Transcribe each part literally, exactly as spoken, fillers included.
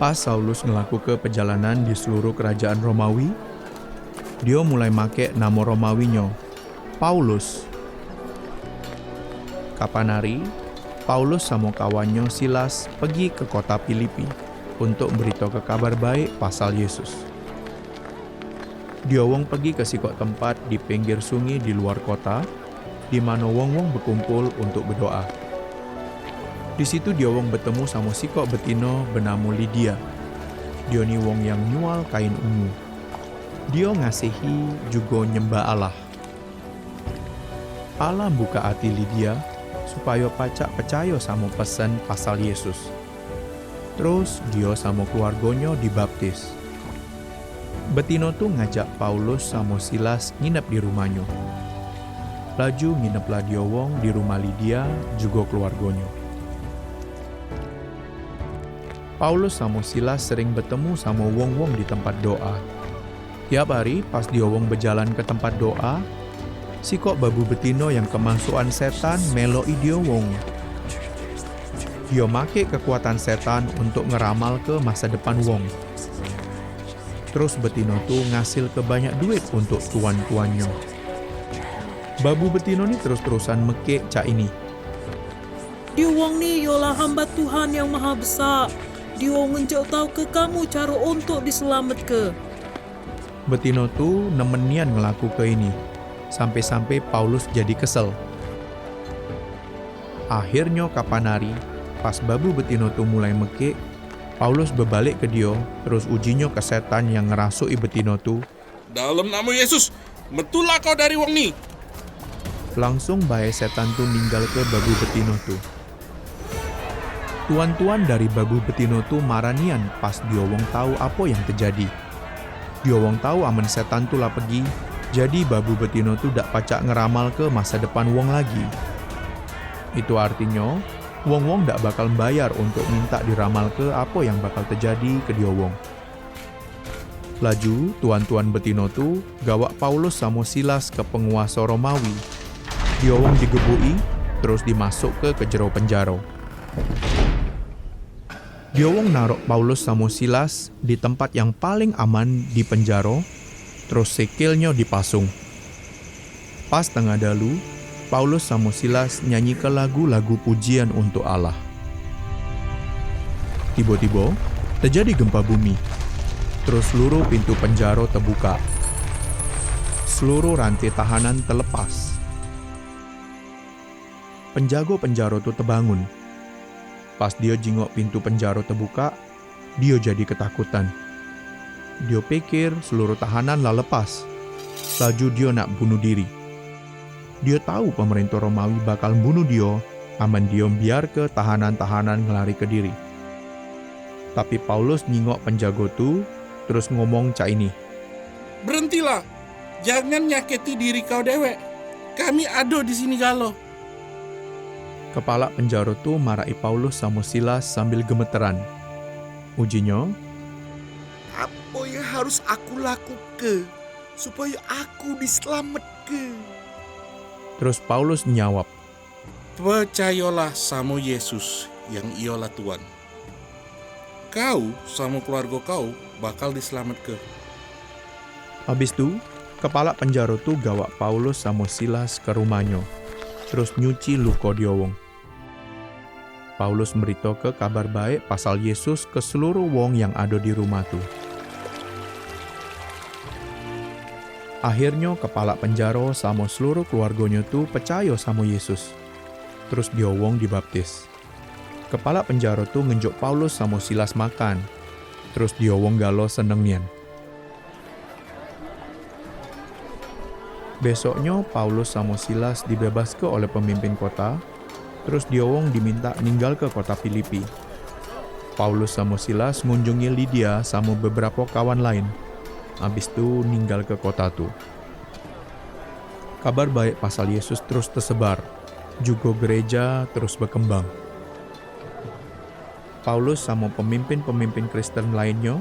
Pas Saulus ngelakuke pejalanan di seluruh kerajaan Romawi, dio mulai makek namo Romawinyo, Paulus. Kapan ari, Paulus samo kawannyo Silas pegi ke kota Pilipi untuk mberitoke Kabar Baek pasal Yesus. Dio wong pegi ke sikok tempat di pinggir sungi di luar kota, di mano wong-wong bekumpul untuk bedoa. Di situ dio wong betemu samo sikok betino benamo Lidia. Dio ni wong yang nyual kain ungu. Dio ngasihi jugo nyembah Allah. Allah mbukak ati Lidia supayo pacak pecayo samo pesen pasal Yesus. Terus dio samo keluargonyo dibaptis. Betino tu ngajak Paulus samo Silas nginep di rumahnyo. Laju ngineplah dio wong di rumah Lidia jugo keluargonyo. Paulus samo Silas sering betemu samo wong-wong di tempat doa. Tiap hari, pas dio wong bejalan ke tempat doa, sikok babu betino yang kemasukan setan meloki dio wong. Dio make kekuatan setan untuk ngeramalke masa depan wong. Terus betino tu ngasilke banyak duit untuk tuan-tuannyo. Babu betino ni terus-terusan mekek cak ini. Dio wong ni ialah hamba Tuhan Yang Maha Besak. Dio ngenjok tauke kamu caro ontok diselametke. Betino tu nemen nian ngelakuke ini, sampe-sampe Paulus jadi kesel. Akhirnyo kapan ari, pas babu betino tu mulai mekek, Paulus bebalek ke dio, terus ujinyo ke setan yang ngerasuki betino tu, "Dalam namo Yesus, metulah kau dari wong ni!" Langsung bae setan tu ninggalke babu betino tu. Tuan-tuan dari babu betino tu marah nian pas dio wong tau apo yang tejadi. Dio wong tau amen setan tu la pegi, jadi babu betino tu dak pacak ngeramalke masa depan wong lagi. Itu artinyo, wong-wong dak bakal mbayar untuk mintak diramalke apo yang bakal tejadi ke dio wong. Laju, tuan-tuan betino tu gawak Paulus samo Silas ke penguaso Romawi. Dio wong digebuki, terus dimasukke ke jero penjaro. Dio wong narok Paulus samo Silas di tempat yang paling aman di penjaro, terus sikilnyo dipasung. Pas tengah dalu, Paulus samo Silas nyanyike lagu-lagu pujian untuk Allah. Tibo-tibo, tejadi gempa bumi. Terus seluruh pintu penjaro tebukak. Seluruh rante tahanan telepas. Penjago penjaro tu tebangun. Pas dio jingok pintu penjaro tebukak, dio jadi ketakutan. Dio pikir seluruh tahanan la lepas. Laju dio nak bunuh diri. Dio tau pemerintah Romawi bakal bunuh dio amen dio mbiarke tahanan-tahanan ngelarike diri. Tapi Paulus nyingok penjago tu, terus ngomong cak ini, "Berentilah! Jangan nyakiti diri kau dewek. Kami ado di sini galo." Kepalak penjaro tu maraki Paulus samo Silas sambil gemeteran. Ujinyo, "Apo yang harus aku lakuke supayo aku diselametke?" Terus Paulus nyawab, "Pecayolah samo Yesus yang ialah Tuan. Kau samo keluargo kau bakal diselametke." Abis tu, kepalak penjaro tu gawak Paulus samo Silas ke rumahnyo, terus nyuci luko dio wong. Paulus mberitoke Kabar Baek pasal Yesus ke seluruh wong yang ado di rumah tu. Akhirnyo, kepalak penjaro samo seluruh keluargonyo tu pecayo samo Yesus. Terus dio wong dibaptis. Kepalak penjaro tu ngenjuk Paulus samo Silas makan. Terus dio wong galo seneng nian. Besoknyo, Paulus samo Silas dibebaske oleh pemimpin kota, terus dio wong dimintak ninggalke kota Pilipi. Paulus samo Silas ngunjungi Lidia samo beberapo kawan laen, abis tu ninggalke kota tu. Kabar Baek pasal Yesus terus tesebar, jugo gereja terus bekembang. Paulus samo pemimpin-pemimpin Kristen lainnyo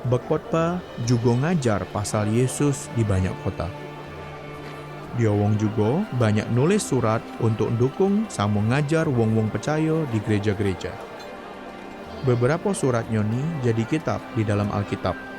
bekhotbah jugo ngajar pasal Yesus di banyak kota. Dio wong jugo banyak nulis surat untuk ndukung samo ngajar wong-wong pecayo di gereja-gereja. Beberapo suratnyo ni jadi kitab di dalam Alkitab.